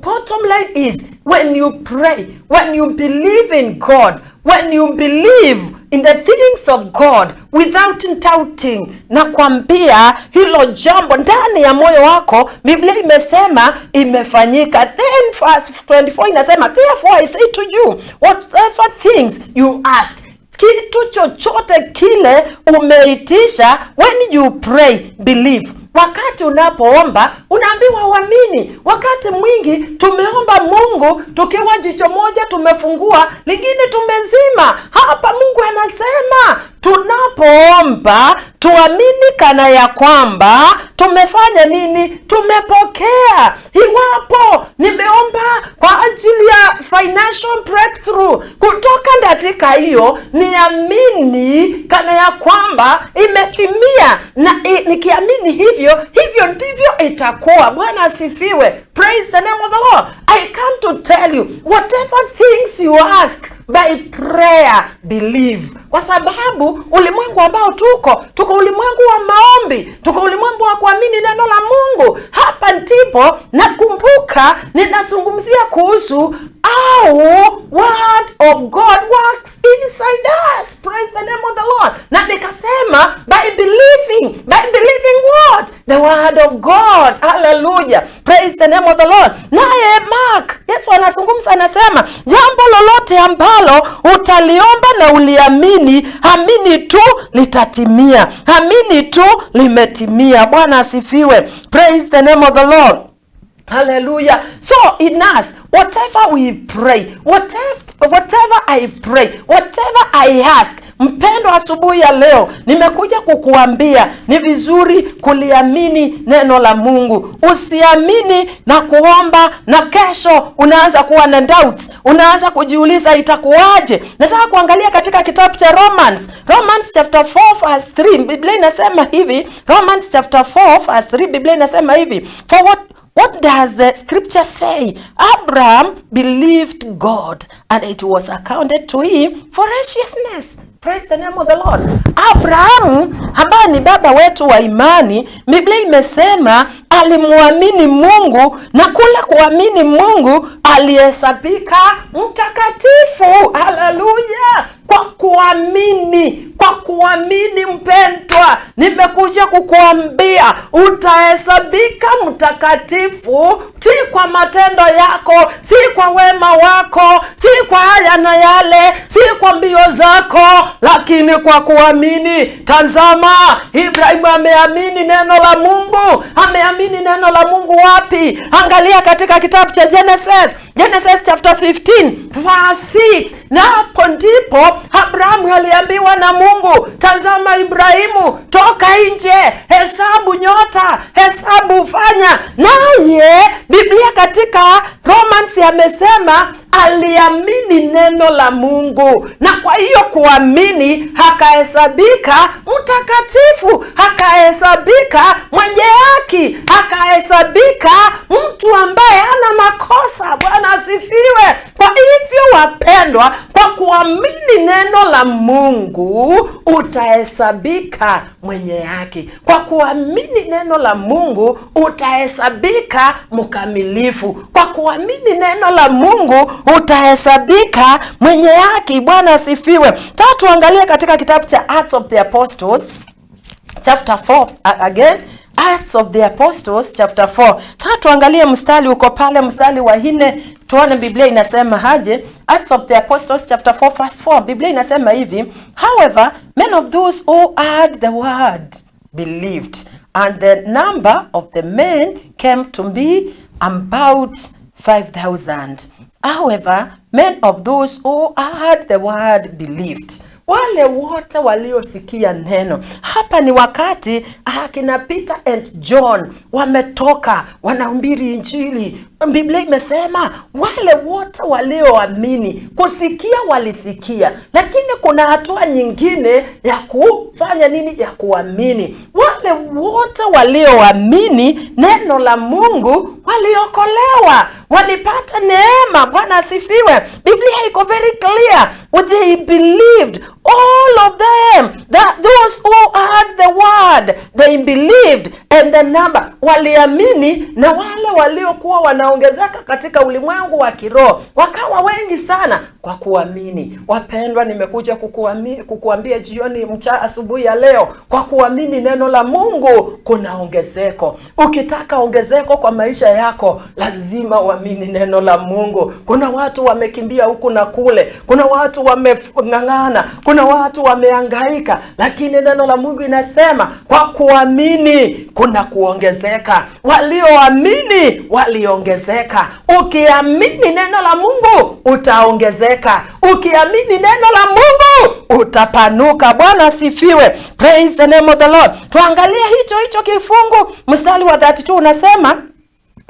Bottom line is, when you pray, when you believe in God, when you believe in the things of God without doubting, nakwambia hilo jambo ndani ya moyo wako, Biblia imesema imefanyika. Then verse 24 inasema, "Therefore I say to you, whatever things you ask," kitu chochote kile umeitisha, when you pray, believe. Wakati unapoomba unaambiwa uamini. Wakati mwingi tumeomba Mungu tukiwa jicho moja tumefungua, lingine tumezima. Hapa Mungu anasema tunapoomba tuamini kana ya kwamba tumefanya nini? Tumepokea. Iwapo nimeomba kwa ajili ya financial breakthrough, kutoka dakika hiyo niamini kana ya kwamba imetimia, na nikiamini hivyo, hivyo ndivyo itakuwa. Bwana asifiwe. Praise the name of the Lord. I come to tell you, whatever things you ask by prayer, believe, kwa sababu ulimwengu ambao tuko ulimwengu wa maombi, tuko ulimwengu wa kuamini neno la Mungu. Hapa ndipo nakumbuka ninazungumzia kuhusu how word of God works inside us. Praise the name of the Lord. Na nikasema by believing what? The word of God. Hallelujah. Praise the name of the Lord. Naye Mark, Yesu anazungumza, anasema jambo lolote ambalo utaliomba na uliamini, amini tu litatimia, amini tu limetimia. Bwana asifiwe. Praise the name of the Lord. Hallelujah. So in us, whatever we pray, whatever I pray, whatever I ask, Mpendwa, asubuhi ya leo nimekuja kukuambia ni vizuri kuliamini neno la Mungu. Usiamini na kuomba na kesho unaanza kuwa na doubts, unaanza kujiuliza itakuwaje. Nataka kuangalia katika kitabu cha Romans, Romans chapter 4 verse 3. Biblia inasema hivi, Romans chapter 4 verse 3, Biblia inasema hivi, for what does the scripture say? Abraham believed God and it was accounted to him for righteousness. Praise the name of the Lord. Abrahamu ambaye ni baba wetu wa imani, Biblia imesema alimwamini Mungu na kule kuamini Mungu alihesabika mtakatifu. Haleluya! Kwa kuamini, kwa kuamini mpendwa, nimekuja kukuambia utahesabika mtakatifu, si kwa matendo yako, si kwa wema wako, si kwa haya na yale, si kwa mbio zako, lakini kwa kuamini. Tazama, Ibrahimu ameamini neno la Mungu. Ameamini neno la Mungu wapi? Angalia katika kitabu cha Genesis, Genesis chapter 15 verse 6. Na hapo ndipo Abrahamu aliambiwa na Mungu, tazama Ibrahimu, toka nje, hesabu nyota, hesabu fanya. Naye Biblia katika Romans amesema aliamini neno la Mungu, na kwa hiyo kuamini akahesabika mtakatifu, akahesabika mwenye haki, akahesabika mtu ambaye hana makosa. Bwana asifiwe. Kwa hivyo wapendwa, kwa kuamini neno la Mungu utahesabika mwenye haki. Kwa kuamini neno la Mungu utahesabika mkamilifu. Kwa kuamini neno la Mungu utahesabika mwenye haki. Bwana asifiwe. Tatu, angalia katika kitabu cha Acts of the Apostles chapter 4 again Acts of the Apostles chapter 4. Tatu, angalie mstari uko pale, mstari wa 4, tuone Biblia inasema aje. Acts of the Apostles chapter 4 verse 4. Biblia inasema hivi, however many of those who heard the word believed, and the number of the men came to be about 5,000. However, many of those who heard the word believed. Wale wote waliosikia neno. Hapa ni wakati akina Peter and John wametoka wanahubiri Injili. Biblia imesema wale wote walioamini, kusikia walisikia, lakini kuna hatua nyingine ya kufanya nini? Ya kuamini. Wale wote walioamini neno la Mungu waliokolewa, walipata neema. Bwana asifiwe. Biblia iko very clear. They believed, all of them, that those who heard the word, they believed, and the number, waliamini, na wale waliokuwa wanaongezeka katika ulimwengu wa kiroho wakawa wengi sana kwa kuamini. Wapendwa, nimekuja kukuambia jioni, asubuhi ya leo, kwa kuamini neno la Mungu kuna ongezeko. Ukitaka ongezeko kwa maisha yako, lazima uamini neno la Mungu. Kuna watu wamekimbia huku na kule, kuna watu wameng'ang'ana, kuna watu wamehangaika, lakini neno la Mungu inasema kwa kuamini kuna kuongezeka. Walioamini waliongezeka. Ukiamini neno la Mungu utaongezeka. Ukiamini neno la Mungu utapanuka. Bwana asifiwe. Praise the name of the Lord. Tuangalie hicho hicho kifungu, mstari wa 32 unasema,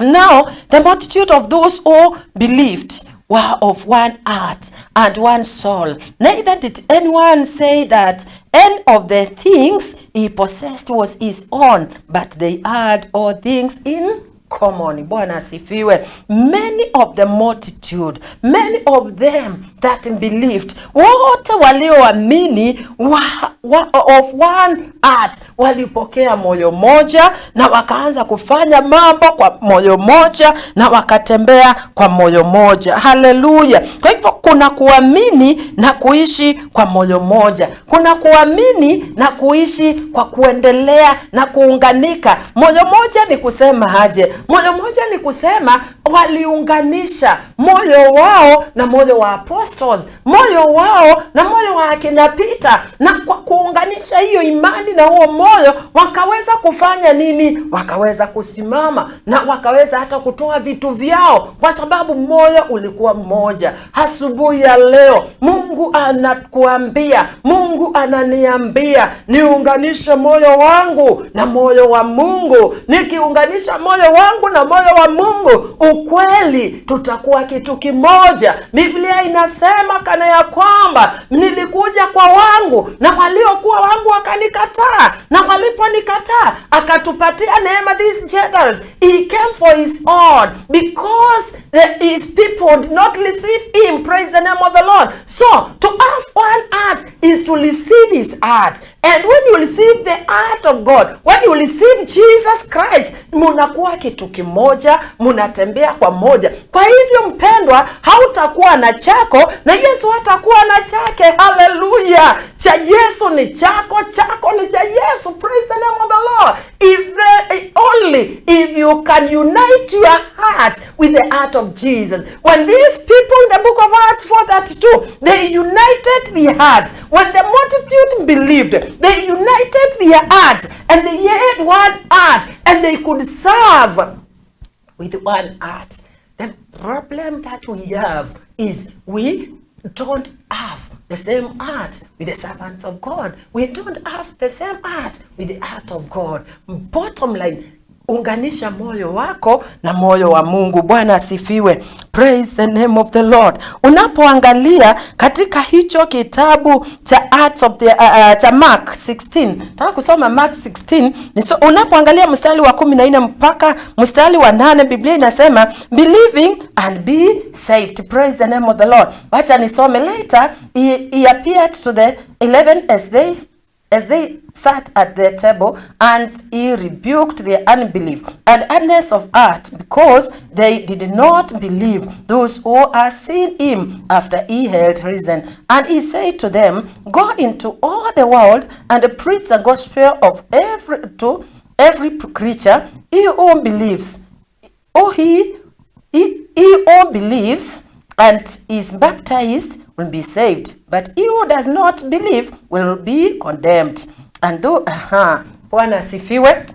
now the multitude of those who believed were of one heart and one soul. Neither did anyone say that any of the things he possessed was his own, but they had all things in common. Bwana asifiwe. Many of the multitude, many of them that believed, wote walioamini wa of one heart, walipokea moyo moja na wakaanza kufanya mambo kwa moyo moja na wakatembea kwa moyo moja. Haleluya! Kwa hivyo kuna kuamini na kuishi kwa moyo moja, kuna kuamini na kuishi kwa kuendelea na kuunganika. Moyo moja ni kusema aje? Moyo moja ni kusema waliunganisha moyo wao na moyo wa apostles, moyo wao na moyo wa akina Peter, na kwa kuunganisha hiyo imani na huo moyo wakaweza kufanya nini? Wakaweza kusimama na wakaweza hata kutoa vitu vyao, kwa sababu moyo ulikuwa mmoja. Asubuhi Asubuhi ya leo Mungu anakuambia, Mungu ananiambia niunganishe moyo wangu na moyo wa Mungu. Nikiunganisha moyo wangu na moyo wa Mungu, ukweli tutakuwa kitu kimoja. Biblia inasema kana ya kwamba nilikuja kwa wangu na waliokuwa wangu wakanikataa, na waliponikataa akatupatia neema. These Gentiles, he came for his own because his people did not receive him. Praise the name of the Lord. So to have one heart is to receive his heart. And when you receive the heart of God, when you receive Jesus Christ, munakuwa kitu kimoja, munatembea kwa moja. Kwa hivyo mpendwa, hautakuwa na chako na Yesu hatakuwa na chake. Haleluya! Cha Yesu ni chako, chako ni cha Yesu. Praise the name of the Lord. If only if you can unite your heart with the heart of Jesus. When these people in the book of Acts 4:32, they united their hearts. When the multitude believed, they united their hearts and they had one heart and they could serve with one heart. The problem that we have is we don't have the same heart with the servants of God. We don't have the same heart with the heart of God. Bottom line, unganisha moyo wako na moyo wa Mungu. Bwana asifiwe. Praise the name of the Lord. Unapoangalia katika hicho kitabu cha Acts of the, cha Mark 16. Nataka kusoma Mark 16. Unapoangalia mstari wa 14 mpaka mstari wa 8, Biblia inasema believing and be saved. Praise the name of the Lord. Wacha nisome. Later he appeared to the 11 as they sat at their table, and he rebuked their unbelief and hardness of heart, because they did not believe those who had seen him after he had risen. And he said to them, "Go into all the world and preach the gospel of every to every creature. He who believes, or he who believes and is baptized will be saved, but he who does not believe will be condemned." And though, aha, Bwana asifiwe.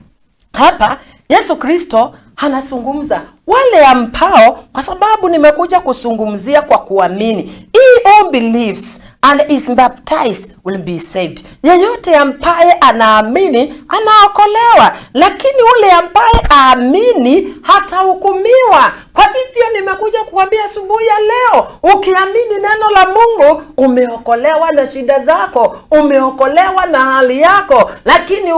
Hapa Yesu Kristo anazungumza wale ambao, kwa sababu nimekuja kuzungumzia kwa kuamini. He who believes and is baptized will be saved. Yeyote ambaye anaamini anaokolewa, lakini ule ambaye aamini hatahukumiwa. Kwa hivyo nimekuja kuambia asubuhi ya leo, ukiamini neno la Mungu umeokolewa na shida zako, umeokolewa na hali yako, lakini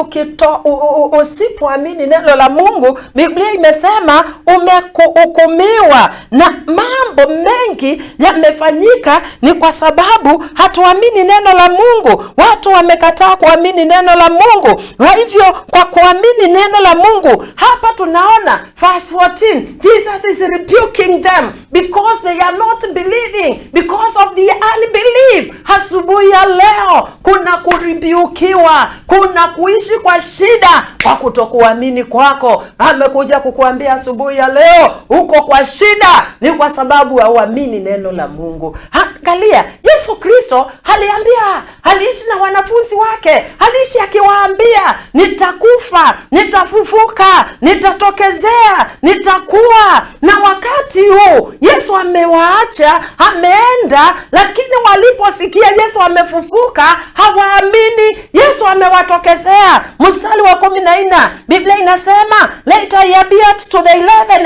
usipoamini neno la Mungu, Biblia imesema umehukumiwa. Na mambo mengi yamefanyika ni kwa sababu hatuamini neno la Mungu. Watu wamekataa kuamini neno la Mungu. Kwa hivyo kwa kuamini neno la Mungu, hapa tunaona verse 14, Jesus is rebuking them because they are not believing, because of the unbelief. Asubuhi ya leo kuna kurebukiwa, kuna kuishi kwa shida kwa kutokuamini kwako. Amekuja kukuambia asubuhi ya leo uko kwa shida ni kwa sababu hauamini neno la Mungu. Angalia, Yesu Kristo aliambia, aliishi na wanafunzi wake, aliishi akiwaambia, "Nitakufa, nitafufuka, nitatokezea, nitakuwa." Na wakati huu Yesu amewaacha, ameenda, lakini waliposikia Yesu amefufuka hawaamini. Yesu amewatokezea. Mstari wa 14, Biblia inasema, "Later he appeared to the 11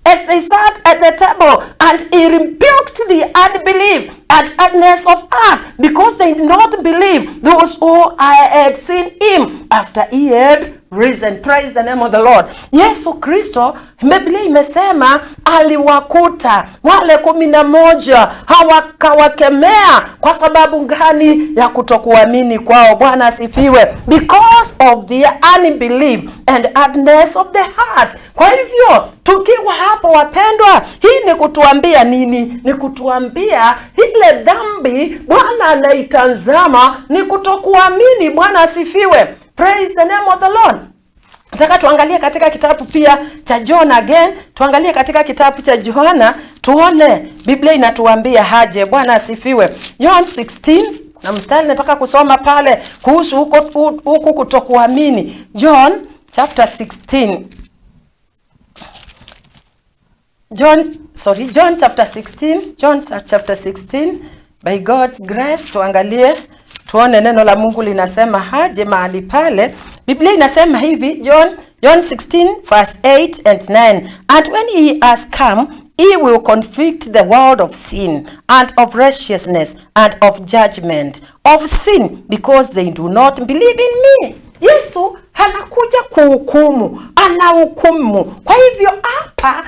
as they sat at the table, and he rebuked the unbelief and hardness of heart, because they did not believe those who had seen him after he had risen." Praise the name of the Lord. Yesu Kristo, Biblia imesema aliwakuta wale 11, akawakemea. Kwa sababu gani? Ya kutokuamini kwao. Bwana asifiwe. Because of their unbelief and hardness of the heart. Kwa hivyo tukiwa hapo, wapendwa, hii ni kutuambia nini? Ni kutuambia ile dhambi Bwana anaitazama ni kutokuamini. Bwana asifiwe. Praise the name of the Lord. Nataka tuangalie katika kitabu pia cha John again, tuangalie katika kitabu cha Yohana tuone Biblia inatuambia aje. Bwana asifiwe. John 16 na mstari nataka kusoma pale kuhusu huku kutokuamini. John chapter 16. John, sorry, John chapter 16, John chapter 16, by God's grace tuangalie tuone neno la Mungu linasema haje mahali pale. Biblia inasema hivi, John 16 verse 8 and 9, "And when he has come, he will convict the world of sin and of righteousness and of judgment. Of sin, because they do not believe in me." Yesu anakuja kuhukumu, anahukumu. Kwa hivyo hapa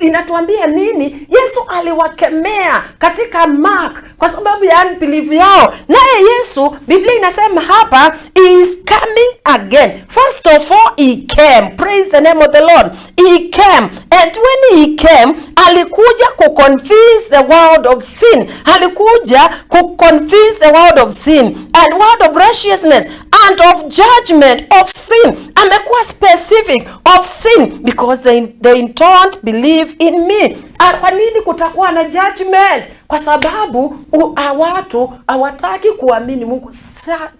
inatuambia nini? Yesu aliwakemea katika Mark kwa sababu ya unbelief yao. Naye Yesu, Biblia inasema hapa, he is coming again. First of all, he came. Praise the name of the Lord. He came. And when he came, alikuja kuconvince the world of sin. Alikuja kuconvince the world of sin and world of righteousness and of judgment. Of sin. Amekuwa specific, of sin because they don't believe in me. Ah, kwa nini kutakuwa na judgment? Kwa sababu watu hawataki kuamini Mungu,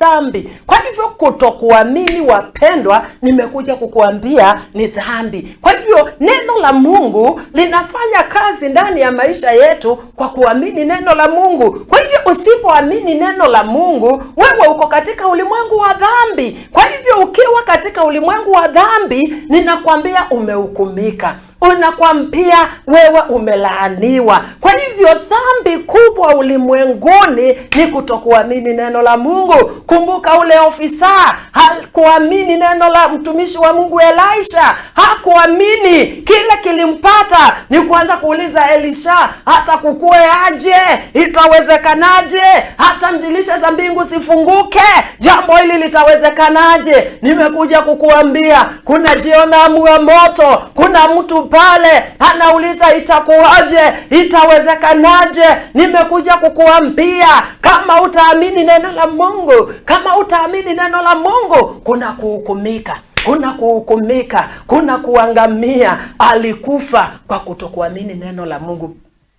dhambi. Kwa hivyo kutokuamini, wapendwa, nimekuja kukuambia ni dhambi. Kwa hivyo neno la Mungu linafanya kazi ndani ya maisha yetu kwa kuamini neno la Mungu. Kwa hivyo usipoamini neno la Mungu, wewe uko katika ulimwengu wa dhambi. Kwa hivyo ukiwa katika ulimwengu wa dhambi, ninakwambia umehukumika, unakwambia wewe umelaaniwa. Kwa hivyo dhambi kubwa ulimwenguni ni kutokuamini neno la Mungu. Kumbuka ule ofisa hakuamini neno la mtumishi wa Mungu Elisha, hakuamini. Kile kilimpata ni kuanza kuuliza Elisha, hata kukue aje? Itawezekanaje? Hata dirisha za mbingu sifunguke, jambo hili litawezekanaje? Nimekuja kukuambia kuna jehanamu ya moto, kuna mtu pale anauliza itakuwaje, itawezekanaje? Nimekuja kukuambia kama utaamini neno la Mungu, kama utaamini neno la Mungu, kuna kuhukumika, kuna kuhukumika, kuna kuangamia. Alikufa kwa kutokuamini neno la Mungu.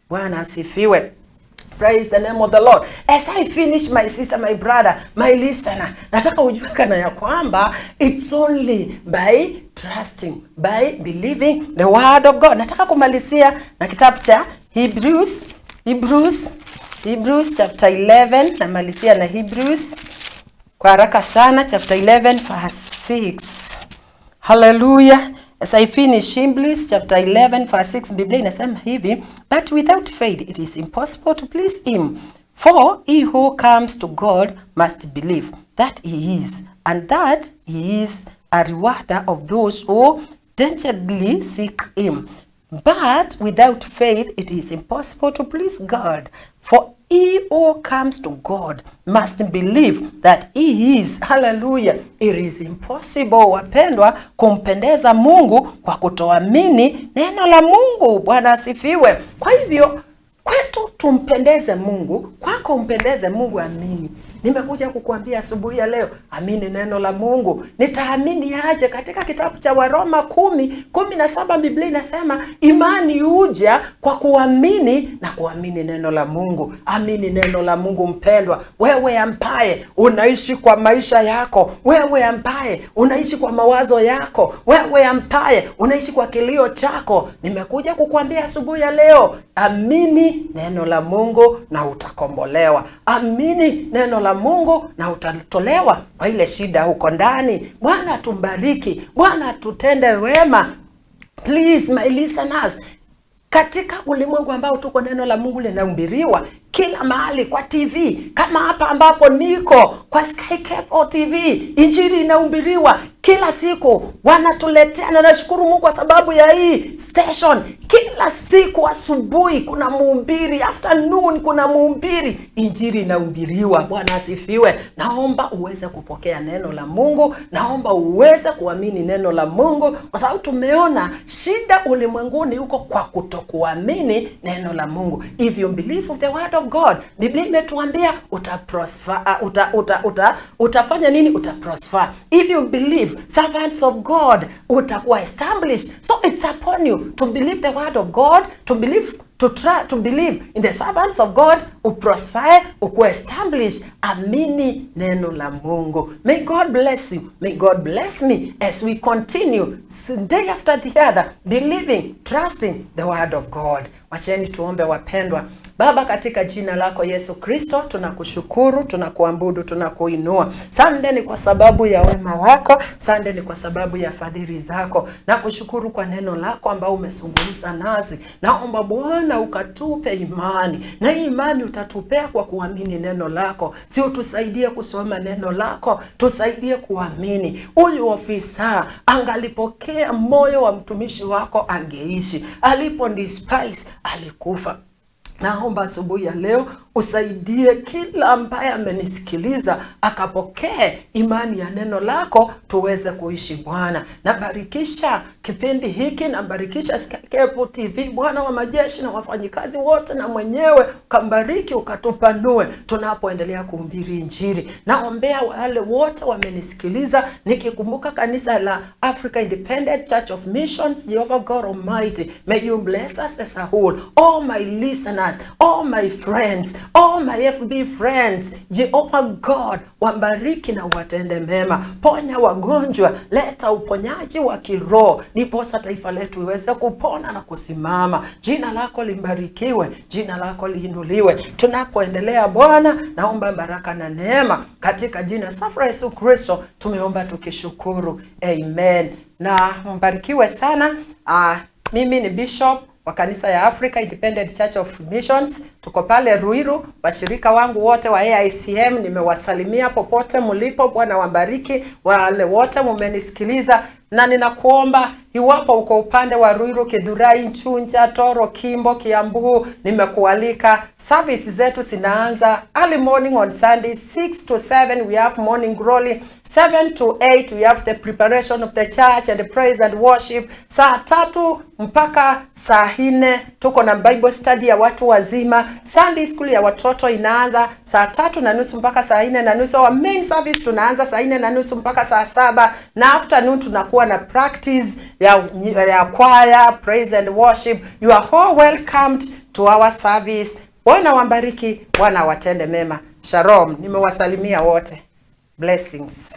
Bwana asifiwe. Praise the name of the Lord. As I finish, my sister, my brother, my listener, nataka ujue kana ya kwamba it's only by trusting, by believing the word of God. Nataka kumalizia na kitabu cha Hebrews chapter 11. Namalizia na Hebrews kwa haraka sana, chapter 11 verse 6. Hallelujah. As I finish, Hebrews chapter 11 verse 6, Biblia inasema hivi, "But without faith it is impossible to please him. For he who comes to God must believe that he is, and that he is a rewarder of those who diligently seek him. But without faith it is impossible to please God. For he who comes to God must believe that he is." Hallelujah. It is impossible, wapendwa, kumpendeza Mungu kwa kutoamini neno la Mungu. Bwana asifiwe. Kwa hivyo kwetu tumpendeze Mungu, kwako umpendeze Mungu, amini. Nimekuja kukuambia asubuhi ya leo, amini neno la Mungu. Nitaamini aje? Katika kitabu cha Waroma 10:17 Biblia inasema imani huja kwa kuamini na kuamini neno la Mungu. Amini neno la Mungu, mpendwa. Wewe ambaye unaishi kwa maisha yako, wewe ambaye unaishi kwa mawazo yako, wewe ambaye unaishi kwa kilio chako, nimekuja kukuambia asubuhi ya leo, amini neno la Mungu na utakombolewa. Amini neno la Mungu na utatolewa kwa ile shida huko ndani. Bwana tumbariki, Bwana tutende wema. Please, my listeners, katika ulimwengu ambao tuko, neno la Mungu linahubiriwa kila mahali kwa TV, kama hapa ambapo niko kwa Sky Cape TV, injili inahubiriwa kila siku, wanatuletea, na nashukuru Mungu kwa sababu ya hii station. Kila siku asubuhi kuna mhubiri, afternoon kuna mhubiri, injili inahubiriwa. Bwana asifiwe. Naomba uweze kupokea neno la Mungu, naomba uweze kuamini neno la Mungu, kwa sababu tumeona shida ulimwenguni huko kwa kutokuamini neno la Mungu. If you believe of the word of God, Biblia imetuambia uta prosper, utafanya nini? Uta prosper. If you believe servants of God, utakuwa established. So it's upon you to believe the word of God, to believe to try to believe in the servants of God, uprosper, ukuestablish. Amini neno la Mungu. May God bless you. May God bless me as we continue day after the other, believing, trusting the word of God. Wacheni tuombe, wapendwa. Baba, katika jina lako Yesu Kristo, tunakushukuru, tunakuabudu, tunakuinua. Sande ni kwa sababu ya wema wako, sande ni kwa sababu ya fadhili zako. Nakushukuru kwa neno lako ambao umezungumza nasi. Naomba Bwana ukatupe imani, na hii imani utatupea kwa kuamini neno lako. Si utusaidie kusoma neno lako, tusaidie kuamini. Huyu ofisa angalipokea moyo wa mtumishi wako angeishi, alipo despise alikufa. Naomba asubuhi ya leo usaidie kila ambaye amenisikiliza akapokee imani ya neno lako tuweze kuishi Bwana. Nabarikisha kipindi hiki, nabarikisha Skycable TV, Bwana wa majeshi na wafanyikazi wote, na mwenyewe ukambariki, ukatupanue tunapoendelea kuhubiri Injili. Naombea wale wote wamenisikiliza, nikikumbuka kanisa la Africa Independent Church of Missions. Jehovah God Almighty, may you bless us as a whole. All my listeners, all my friends, all my FB friends, Jehovah God, wabariki na watende mema. Ponya wagonjwa, leta uponyaji wa kiroho, ndiposa taifa letu iweze kupona na kusimama. Jina lako libarikiwe, jina lako liinuliwe. Tunapoendelea Bwana, naomba baraka na neema katika jina safi la Yesu Kristo, tumeomba tukishukuru, amen. Na mbarikiwe sana. Mimi ni Bishop wa kanisa ya Africa Independent Church of Missions. Tuko pale Ruiru. Washirika wangu wote wa AICM nimewasalimia popote mlipo. Bwana wabariki wale wote mumenisikiliza, na ninakuomba iwapo uko upande wa Ruiru, Githurai, Nchunja, Toro, Kimbo, Kiambu, nimekualika. Service zetu zinaanza early morning on Sunday 6 to 7, we have morning glory. 7 to 8 we have the preparation of the church and the praise and worship. Saa 3 mpaka saa 4 tuko na Bible study ya watu wazima. Sunday school ya watoto inaanza saa 3:30 mpaka saa 4:30. Our main service tunaanza saa 4:30 mpaka saa 7, na afternoon tunakuwa na practice ya choir, praise and worship. You are all welcomed to our service. Bwana wabariki, Bwana watende mema. Shalom, nimewasalimia wote. Blessings.